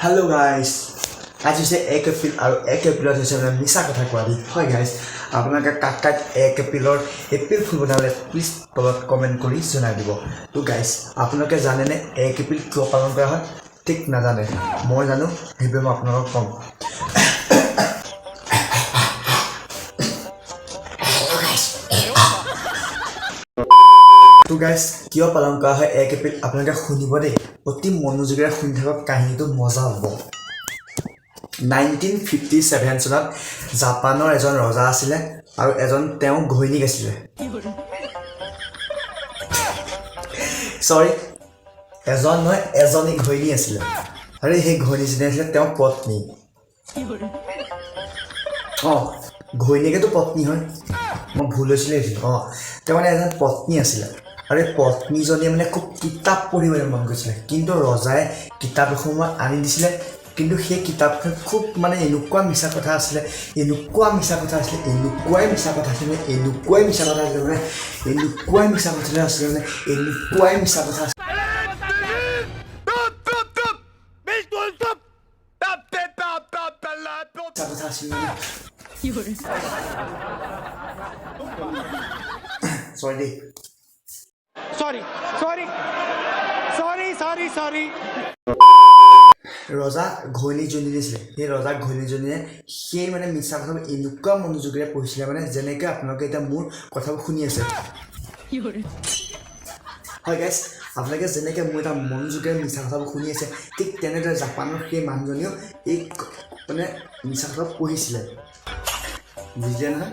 Hello' guys, আজি হৈছে 1 এপ্ৰিল আৰু 1 এপ্ৰিলত হৈছে মানে মিছা কথা কোৱা দিন। হয় গাইজ, আপোনালোকে কাক কাক 1 এপ্ৰিলৰ এপ্ৰিল ফুল বনালে প্লিজ তলত কমেণ্ট কৰি জনাই দিব। তো গাইজ, আপোনালোকে জানেনে 1 এপ্ৰিল কিয় পালন কৰা হয়? ঠিক নাজানে, মই জানো, সেইবাবে মই আপোনালোকক ক'ম। তো গাইজ, কিয় পালন কৰা হয় 1 এপ্ৰিল আপোনালোকে শুনিব দেই, অতি মনোযোগেৰে শুনি থাকক, কাহিনীটো মজা হ'ব। 1957 চনত জাপানৰ এজন ৰজা আছিলে আৰু এজন তেওঁ ঘৈণীক আছিলে, চৰি, এজন নহয়, এজনী ঘৈণী আছিলে আৰু সেই ঘৈণীজনী আছিলে তেওঁৰ পত্নী। অঁ, ঘৈণীয়েকেতো পত্নী হয়, মই ভুল হৈছিলে। অঁ, তেওঁ মানে এজন পত্নী আছিলে আৰু এই পত্নীজনীয়ে মানে খুব কিতাপ পঢ়িবলৈ মন গৈছিলে। কিন্তু ৰজাই কিতাপ এসমূহ আনি দিছিলে, কিন্তু সেই কিতাপখন খুব মানে এনেকুৱা মিছা কথা আছিলে, এনেকুৱা মিছা কথা আছিলে, এনেকুৱাই মিছা কথা আছিলে, মানে এনেকুৱাই মিছা কথা আছিলে, মানে এনেকুৱাই মিছা কথা আছিলে, মানে এনেকুৱাই মিছা কথা আছিলে। মিছা কথা আছিল মানে, চৰি দেই। Sorry, sorry, sorry, sorry, sorry. ৰজা ঘৈণীজনী দিছিলে, সেই ৰজা ঘৈণীজনীয়ে সেই মানে মিছা কথাবোৰ এনেকুৱা মনোযোগেৰে পঢ়িছিলে, মানে যেনেকৈ আপোনালোকে এতিয়া মোৰ কথাবোৰ শুনি আছে। হয় গাইজ, আপোনালোকে যেনেকৈ মোৰ এটা মনোযোগেৰে মিছা কথাবোৰ শুনি আছে, ঠিক তেনেদৰে জাপানৰ সেই মানুহজনীয়েও এই মানে মিছা কথাবোৰ পঢ়িছিলে। বুজিলে নহয়?